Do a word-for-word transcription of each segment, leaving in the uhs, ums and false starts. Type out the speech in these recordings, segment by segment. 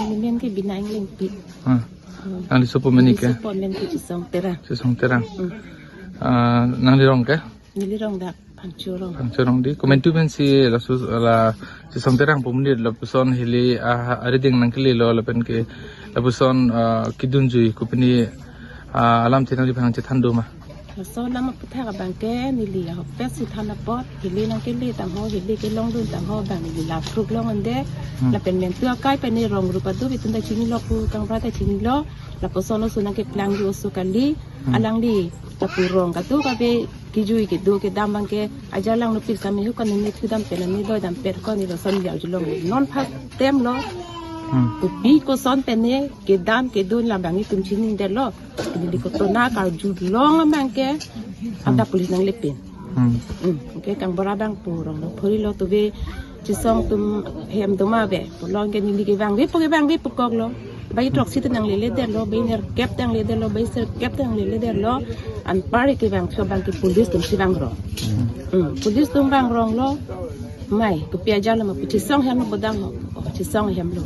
Amen ke Bina Englengpi. Ah. Hmm. Nangli sopo amen ke? Sopo amen ke Chisong Terang. Chisong Terang. Hmm. Ah, nangli rong ke? Neli rong dak Phangcho rong. Phangcho rong dei. Komantu pensi laso la Chisong Terang pu amonit lapuson hili, ah, arideng nangkelelo lapen ke lapuson, ah, kedunjui kopine, ah, alamthe nangliphan chethan do ma? Laso alam aputhak abang ke neli ahokpet si than apot, hili nangkele tangho, hili kelongdun tangho abang neli la phruk long ande. Hmm. Lapen mentu akai pen ne rong rup adu itum ta chinilo pu kangbura ta chinilo. Lapuson oso nangkeplang oso kali. Hmm. Alangli lapu rong katu kave kijui kedo kedam abang ke ajalang nupik kami huk kan ne thu dam pen ne doi dam pen ko ne lason ya julong. Non phak tem lo. Hmm. Kopi koson pen ne kedam kedun labang itum chinidetlo. Neli koto na karjulong abang ke anta police nangle pen. Hmm. Hmm. Ke kangbura abang pu rong lo phurilo tuve Chisong atum hem do ma ave. Pulo ke neli kevangve po kevangve pukoklo. Bai throksi ta nangleledetlo, bai nerkep ta nangleledetlo, bai serkep ta nangleledetlo. Anpar kevangthu abang ke police atum si vang rong. Hmm. Hmm. Police atum vang ronglo. Mai, kopi ajal ma pu Chisong ahem lo bodang lo. Oh, Chisong ahem lo.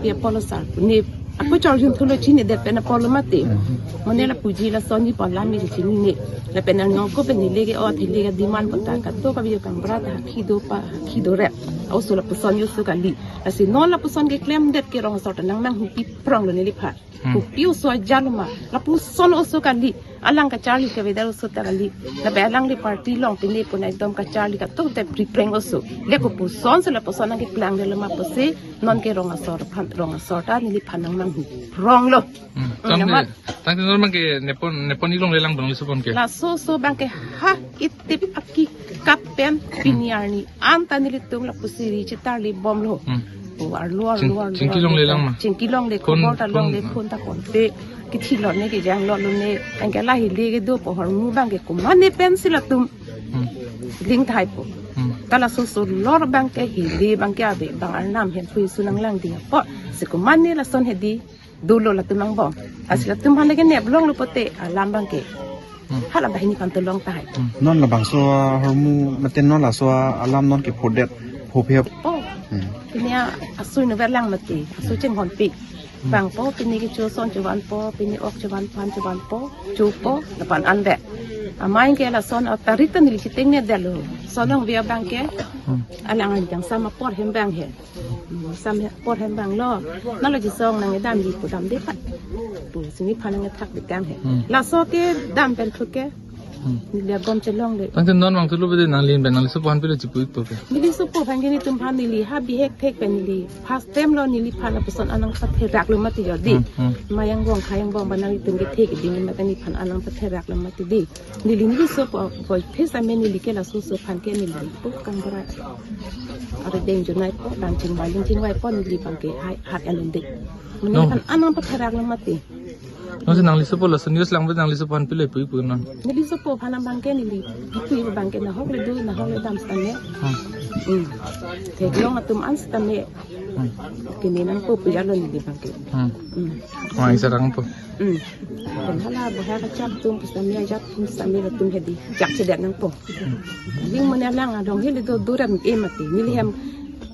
Pi apotlo sir. Ne, ako chor jun thulo chinidet pen apotlo mati. Mane lapuji lasonji pon lam me chinine. Lapen anong ko pen hile ke ot hile ke demand pon ta kato ka video kangbura ta khido pa khido rep. Oso lapuson oso kali. Lasi non lapuson keklemdet ke rong asor ta nang nanghupi prong lo neliphan. Hmm. Kopi oso ajal ma. Lapuson oso kali. Alang kacharli kavedar oso ta kali. Lapen alangli party along pine pun ekdom kacharli kato te pripreng oso. Le kopuson si lapuson nangkeplangdetlo ma pusi non ke rong asor aphan rong asor ta neliphan nang nanghuprong lo. Hmm. Hmm, tangte, namat. Tangte non abang ke nepon, nepon ilong lelang abang laso pon ke? Laso oso abang ke ha itip aki kap pen pini arni anta nelitum lapusi ri chetarli bomlo. Hmm. Oh, arlo, arlo, Ching-, arlo, chingki arlo, longle lang ma? Chingki longle, khon, khobor ta longle, khon, khon ta konpe. Kithi lo ne, kijang lo lo ne, anke la hili kedo pu ahormu abang ke komatne pensi latum. Hmm. Ling thai po. Hmm. Ta laso oso lor abang ke hili abang ke ave abang arnam hem pui sunang lang ding apot. Si komatne lason hedi dolo latum angbong. Lasi latum aphan lake nep longlo pote alam abang ke. Hmm. Hala banghini aphan tolong tahai. Hmm. Non labangso ahormu mate non laso alam non kephodet phophe. Oh. Hmm. Pini asui nover lang mati. Asui chinghonpik. Hmm. Vangpo, pini kecho ason chevanpo, pini ok chevan phan chevanpo, chopo, lapen anvet. Amai ke lason atarik ta neli chitingnedetlo. Son nangve abang ke. Hmm. Alang anjang sama apor hem abang he. Hmm, sama apor hem abang lo. Nalo Chisong nangkedamji pu damde pat. Pu si neliphan nangkethak bekang he. Hmm. Laso kedam pen thu ke. Hmm. Neli agom chelongle. Tangte non vangthulo bede nangli pen nangli sopo aphan pilo chipu-ikpo ke? Neli sopo aphan ke netum aphan neli ha bihek thek pen neli. First time lo neliphan lapuson anang patheraklo mati jo dei. Hmm, hmm. Mayang bong khayang bong ba nanglitum kethe keding mati neliphan anang patheraklo mati dei. Neli neli sopo voi phes ame neli ke laso oso aphan ke neli pu kangbura. Arideng junai po, dam chingvai, ling chingvai po neli abang ke hai hat anung dei. No. Neliphan anang patheraklo mati. Nonsi nangli sopo laso news lang bede nangli sopo aphan pilo pu-ikpo non? Neli sopo aphan abang ke neli pu-ik abang ke nahok le do, nahok le dam sitame. Hmm. Hmm. Theklong atum an sitame. Hmm. Kene nangpo pu jalo neli abang ke. Hmm. Hmm. Wang isa rang po. Hmm. Pen hala boha kachap atum sitame ajat atum sitame latum hedi. Jak chedet nangpo. Hmm. Ling mane lang adong hili do duram e mati. Neli hem,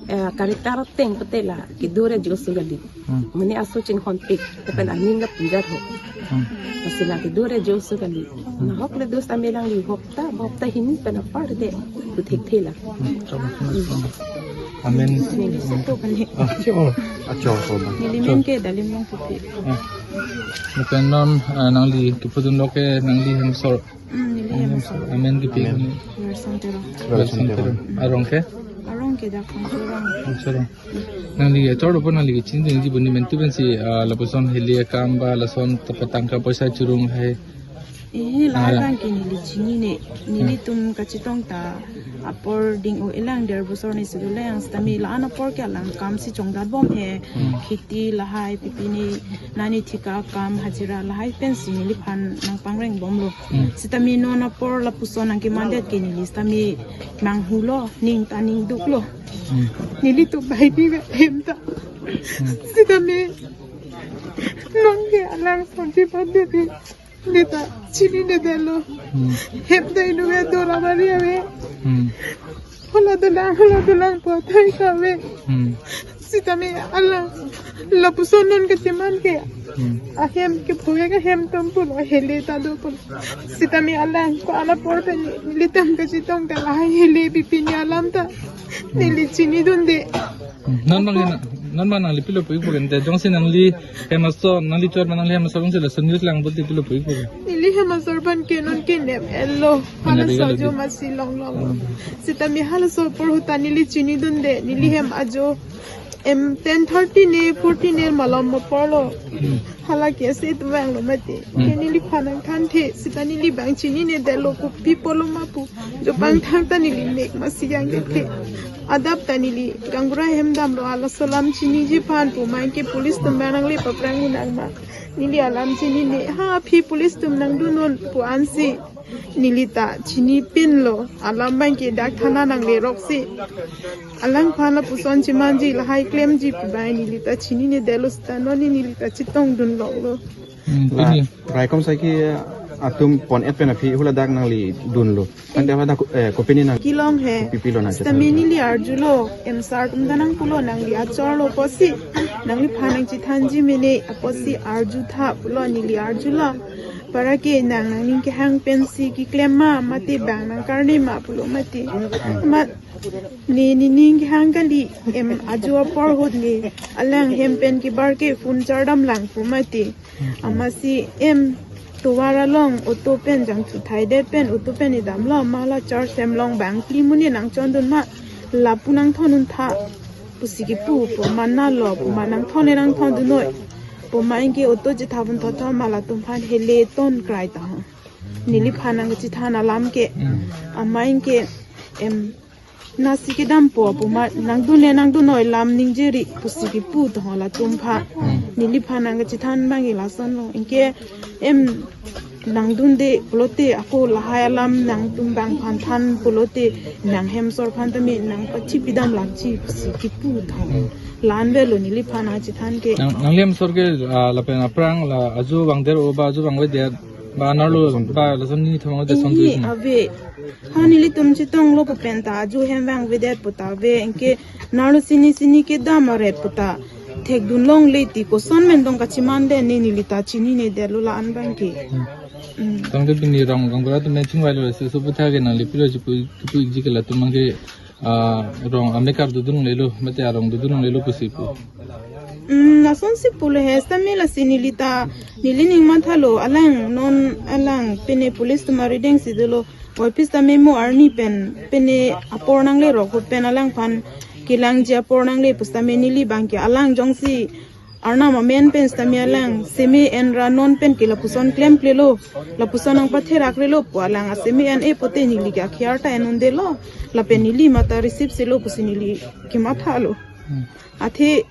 eh, character ateng pute la kedo reji oso kali. Hmm. Mane aso chinghonpik, lapen aning la pujar ho. Hmm. Lasi la kedo reji oso kali. Hmm. Nahok le do sitame alangli hopta, hopta hini pen apar de puthekthe la. Hmm. Amen. Neli sopo aphan he. Ah, oh. Acho, oh, bang. Neli amen ke Dalimrong Pupi. Ah. Lapen non, ah, nangli kepudun lo ke nangli hem asor. Hmm, neli hem asor. Amen kipi. Amen. Werson Terang. Werson Terang. Arong ke? Arong ke dak Phangcho rong. Phangcho rong. Nangli achor dopo nangli kechini dingji buni mentu pensi, ah, lapuson hili akam ba lason tapa tangka poisa churung hai. Eh, la ah, abang ke neli chinine. Nelitum kachetong ta apor ding o elang der bosor ni sudu lang sitame la-an apor ke alang kam si chongdat bom he. Hmm. Kheti lahai pipine nani thika kam hajira lahai pensi neliphan nangpangreng bomlo. Hmm. Sitame non apor lapuson nangkemandet ke neli sitame manghulo, ning ta ningduklo. Hmm. Nelitum bai ni ve hem ta. Hmm. Sitame non ke alang son chepandet he. Neta chininedetlo. Hmm. Hem ta inut ke dora bari ave. Hmm. Hala dolang, hala dolang po thai kave. Hmm. Sitame alang Lapuson non kacheman ke. Hmm. Ahem ke phuya ke hem tom pulo hele ta do pulo. Sitame alang ko-an apor pen nelitum kachetong ta lahai hele pipi ne alam ta. Neli chinidunde. Hmm. Non bang na, non bang nangli pilo pu ipo ke, jongsi nangli hem aso, nangli chor nangli hem aso jongsi lason news lang pulote pilo pu ipo ke. Neli hem aso aphan ke non ke nem elo. Hala nari ajo lo di. Masi long long. Hmm. Sitame halaso apor ahut ta neli chinidunde, neli hem ajo em ten thirty ne forty ne malom apor lo. Hmm. Hala ke ase itum vanglo mati. Hmm. Ke neliphan nangthanthe, sita neli bang chininedetlo kopi apotlo ma pu. Jo bang thangta neli mek masi yang ke the. Adap ta neli gaonbura hem damlo, halaso alam chiniji aphan pu ma, anke police atum bang nangle paphrang unang ma. Neli alam chinine, ha aphi police atum nangdun non pu ansi. Neli ta chinipinlo, alam bang ke dak thana nangleroksi. Alangphan lapuson chemanji, lahai klemji pu bang neli ta chininedetlo sita non neli ta chetongdun longlo. Hmm, la, pini. Raikom Saraiki atum pon-et pen aphi hula dak nangli dunlo. Ante hula dak, eh, kopine nang. Kelong he. Kopipilo nang. Sitame neli arjulo, em sir atum ta nangpulo nangli achorlo pusi. Nangliphan nangchethanji mene pusi arjutha pulo neli arjulo. Para ke nang nangning kehang pensi keklem ma, mate bang nangkarne ma pulo mati. Ma, ne nening kehang kali, em ajo apor ahut ne alang hem pen kebar ke phone chardam lang pu mati. Amatsi em tovar along auto pen jangthu thaidet pen auto pen idamlo, ma la charge hem long bang phli muni nangchondun ma, lapu nangthondun tha pusi kepu, pu ma nalo, pu ma nangthon ne nangthondun noi. Pu ma anke auto chetha pun thotho ma latum aphan hele ton krai ta ho. Neliphan nangchethan alam ke. Hmm. Ama anke em nasi kedampo pu ma nangdun le nangdun noi, lam ningje ri pusi kepu ta ho latum aphan. Hmm. Neliphan nangchethan bang ke lasonlo. Anke em nangdunde pulote ako lahai alam nangtum bang aphan than pulote nang hem asor aphan tame nangpathi pidam lamji pusi kepu ta ho. Hmm. La-an avelo neliphan nangchethan ke. Nang, nangli hem asor ke, ah, lapen aphrang la ajo vangdet o ba ajo vangvedet ba anerlo ba lason neli thomang de son. Neli ave. Ha nelitum chetonglo pu pen ta ajo hem vangvedet pu ta ave, anke nerlo sini sini kedam aret pu ta thekdun longle ti koson pen tong kachemande ne neli ta chininedetlo la-an bang ke. Hmm. Hmm. Tangte pini rong gaonbura atum pen chingvailo, laso aso aphuthak ke nangli pilo chipu, chipu ikji ke latum anke, ah, rong amekar dodun longlelo, mate arong dodun longlelo pusi pu. Hmm, lasonsi pulo he, sitame lasi neli ta, neli ning mathalo, alang non, alang pine police atum arideng si dolo, oi pis tame mo arni pen, pine apor nanglerok ahut pen alangphan kelangji apor nangle pusitame neli bang ke alang jongsi Arnam amen pen sitame alang seme en ra non pen ke lapuson klemklelo, lapuson nangpatheraklelo pu alang aseme en-e pote neli ke akhiar ta en-undelo, lapen neli mata receive selo pusi neli kemathalo. Hmm. Athe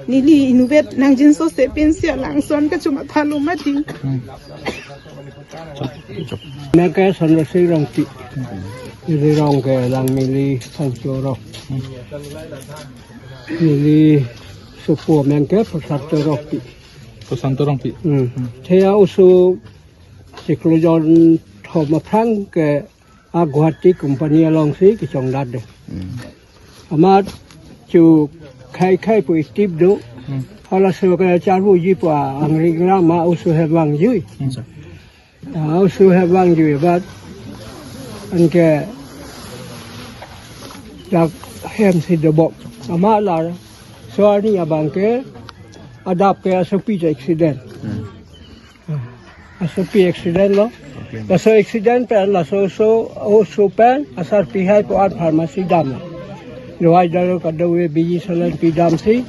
neli inutvet nangjinso se pensi alang ason kachomathalo mati. Hmm. Amen ke Sonrosing Rongpi. Neli rong ke Langmili Sanchorok. Hmm. Neli sopo amen ke Prasanto Rongpi. Prasanto Rongpi. Hmm. Hmm. Thea oso chiklo jon thom aphrang ke a Guwahati company alongsi kechongdat do. Hmm. Amat chu khei khei pu itip do. Hmm. Halaso ke charvuji pu angri gram ma oso hem vangjui. Hmm. Ah, oso hem vangjui abat anke dak hem si dobom. Amat laso arni abang ke adap ke asopi ta accident. Hmm. Ah, asopi accident lo. Okay. Laso accident pen laso oso, oso pen asarpi hai pu-an pharmacy damlo. Dawai daro kadokave biji saline pidamsi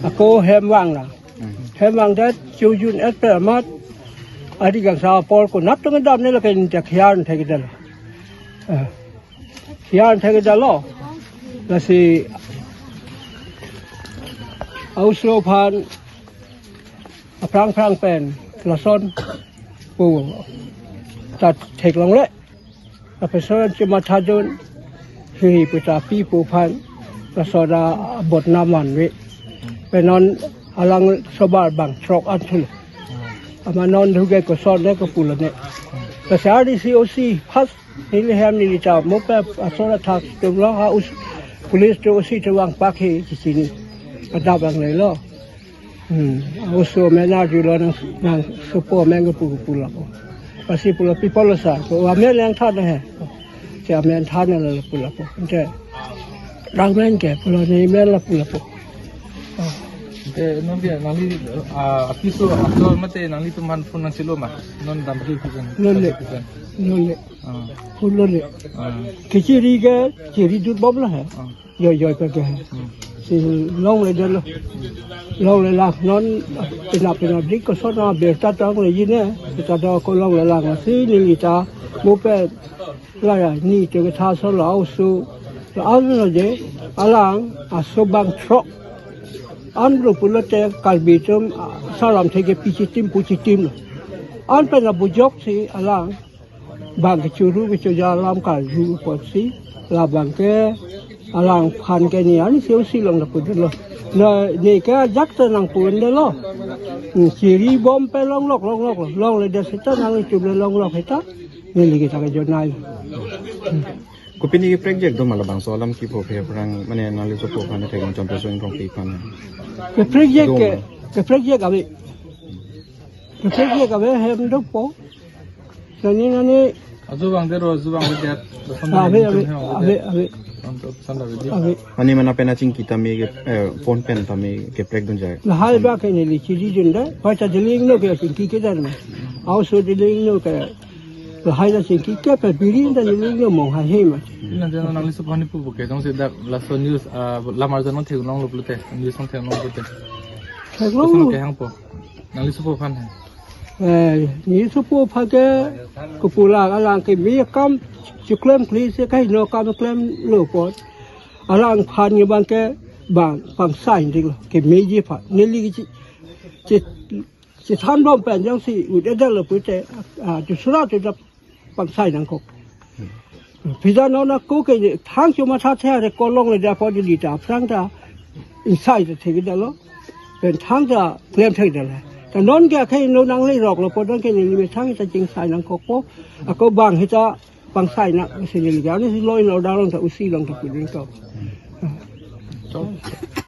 ako hem vanglo. Hmm. Hem vangdet chojun-et pen amat ari kangsa apor konat tong damne lake neli ta khiar thekdetlo. Eh. Khiar thekdetlo. Lasi oso aphan aphrang phrang pen lason pu ta theklongle. Lapuson chemathadun hiri pu ta pi pu aphan lason abodnam vanve. Pen non alang sobar bang throk an thulo. Amat non duge koson ne kopulo ne. Lasi arnisi osi first neli hem neli ta mo pen asor athak atumlo ha osi police atum osi atum vangpak he chini. Adap vanglelo. Hmm. Oso amen arjulo nang, nang sopo amen kepu kepu lapu. Pasi pulo pipolo sa. Ko amen yang than he. Si amen than lapu lapu. Ante. Rang men ke pulo ne men lapu lapu. Ante non ke nangli, ah, apiso, apiso mate nanglitum aphan phone nangchelo ma? Non dam ke kujan. Longle. Kujan. Longle. Ah. Phone longle. Ah. Kechiri ke, chiri dut bom la he. Ah. Joi joi ke ke. Hmm. Si longledetlo. Longlelang non pina pina dik ko sona berta tang le jine. Kita do ko longlelang si neli ta mo pe la ya ni te ke tha so la oso. La an lo je alang aso bang throk. An lo pulote Karbi atum, ah, salam theke pichitim puchitim lo. An pen abujok si alang bang kechuru kechoja alam karju apotsi labang ke alangphan ke ne ani seusi long lapu dolo. Na ne ke ajak ta nangpu-un detlo. Hmm, chiri bom pe longlok longlok longledet seta nangtum le longlok seta. Neli kita ke jonai. Kopine keprekjak do ma labangso alam kipu aphrang mane nangli sopo aphan thek chonpe so ingrong pi aphan. Keprekjak ke, do ma? Keprekjak ave. Keprekjak ave hem dopo. Nani nani. Ajo bang dero, ajo bang dero. Ave, ave, ave, ave. Untuk sanda video. Ave. Mane mana pen achingki tame ke, eh, phone pen tame keprek dunjai. Lahai ba ke neli chiri dun da. Pai ta deling no ke chingki ke dar ma. Aoso deling no ke. Lahai ta chingki ke pe biri ta deling no mong hai he ma. Ina jana nangli sopo aphan pu ke jongsi dak laso news, ah, lamar jana theklonglo pulote. News nangtheklonglo pulote. Theklonglo. Koson kehangpo? Nangli sopo aphan he. Eh, ne sopo aphan ke kepu la alang keme akam chiklemkle si kaheno akam klemlo apot. Alangphan ne bang ke bang pangsai diklo kemeji aphan. Neli ke chi, chi, chithan bom pen jongsi ut-edetlo pulote, ah, dusra te dap pangsai nangkok. Phi ta non ako ke ne thang chomatha the are ko longledet apot neli ta aphrang ta insai ta thekdetlo. Pen thang ta klem thekdetlo. Ta non ke akhei no nangleroklo apot non ke neli methang ta chingsai nangkokpo. Ako bang he ta pangsai nang si neli ke. Ani si law and order along ta usi along ta pudun ko.